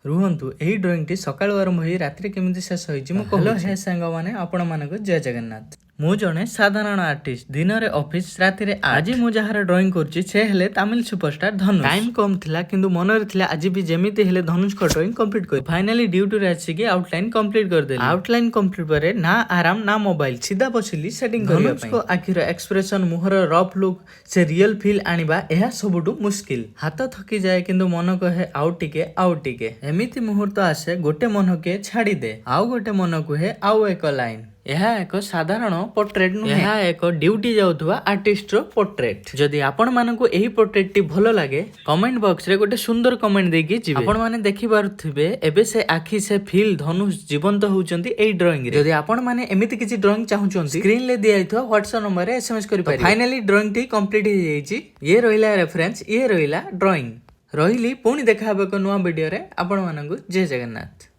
ରୁହନ୍ତୁ, ଏହି ଡ୍ରଇଂଟି ସକାଳୁ ଆରମ୍ଭ ହୋଇ ରାତିରେ କେମିତି ଶେଷ ହୋଇଛି ମୁଁ କହୁଛି। ହେ ସାଙ୍ଗମାନେ, ଆପଣମାନଙ୍କୁ ଜୟ ଜଗନ୍ନାଥ। ମୁଁ ଜଣେ ସାଧାରଣ ଆର୍ଟିଷ୍ଟ। ଦିନରେ ଅଫିସ, ରାତିରେ। ଆଜି ମୁଁ ଯାହାର ଡ୍ରଇଂ କରୁଛି, ସେ ହେଲେ ତାମିଲ ସୁପରଷ୍ଟାର ଧନୁଷ। ଟାଇମ କମ ଥିଲା, କିନ୍ତୁ ମନରେ ଥିଲା ଆଜି ବି ଯେମିତି ହେଲେ ଧନୁଷଙ୍କ ଡ୍ରଇଂ କମ୍ପ୍ଲିଟ କରି। ଫାଇନାଲି ଡ୍ୟୁଟିରେ ଆସିକି ଆଉଟଲାଇନ କମ୍ପ୍ଲିଟ କରିଦେଲି। ଆଉଟଲାଇନ କମ୍ପ୍ଲିଟ ପରେ ନା ଆରାମ ନା ମୋବାଇଲ, ସିଧା ବସିଲି ସେଟିଂ କରିବା ପାଇଁ। ଧନୁଷଙ୍କ ଆଖିର ଏକ୍ସପ୍ରେସନ, ମୁହଁର ରଫ୍ ଲୁକ୍, ସେ ରିଅଲ ଫିଲ୍ ଆଣିବା, ଏହା ସବୁଠୁ ମୁସ୍କିଲ। ହାତ ଥକି ଯାଏ, କିନ୍ତୁ ମନ କହେ ଆଉ ଟିକେ, ଆଉ ଟିକେ। ଏମିତି ମୁହୂର୍ତ୍ତ ଆସେ, ଗୋଟେ ମନ କୁହେ ଛାଡ଼ିଦେ, ଆଉ ଗୋଟେ ମନ କୁହେ ଆଉ ଏକ ଲାଇନ। ଏହା ଏକ ସାଧାରଣ ପୋର୍ଟ୍ରେଟ ନୁହେଁ, ଏହା ଏକ ଡ୍ୟୁଟି ଯାଉଥିବା ଆର୍ଟିଷ୍ଟର ପୋର୍ଟ୍ରେଟ। ଯଦି ଆପଣମାନଙ୍କୁ ଏହି ପୋର୍ଟ୍ରେଟଟି ଭଲ ଲାଗେ, କମେଣ୍ଟ ବକ୍ସରେ ଗୋଟେ ସୁନ୍ଦର କମେଣ୍ଟ ଦେଇକି ଯିବେ। ଆପଣମାନେ ଦେଖିପାରୁଥିବେ ଏବେ ସେ ଆଖି, ସେ ଫିଲ୍, ଧନୁଷ ଜୀବନ୍ତ ହଉଛନ୍ତି ଏଇ ଡ୍ରଇଂ ରେ। ଯଦି ଆପଣମାନେ ଏମିତି କିଛି ଡ୍ରଇଂ ଚାହୁଁଛନ୍ତି, ସ୍କ୍ରିନରେ ଦିଆଯାଇଥିବା ହ୍ୱାଟ୍ସଆପ ନମ୍ବରରେ ଏସଏମଏସ୍ କରିପାରିବେ। ଫାଇନାଲି ଡ୍ରଇଂ ଟି କମ୍ପ୍ଲିଟ ହେଇଯାଇଛି। ଇଏ ରହିଲା ରେଫରେନ୍ସ, ଇଏ ରହିଲା ଡ୍ରଇଂ। ରହିଲି, ପୁଣି ଦେଖା ହେବ ଏକ ନୂଆ ଭିଡିଓରେ। ଆପଣମାନଙ୍କୁ ଜୟ ଜଗନ୍ନାଥ।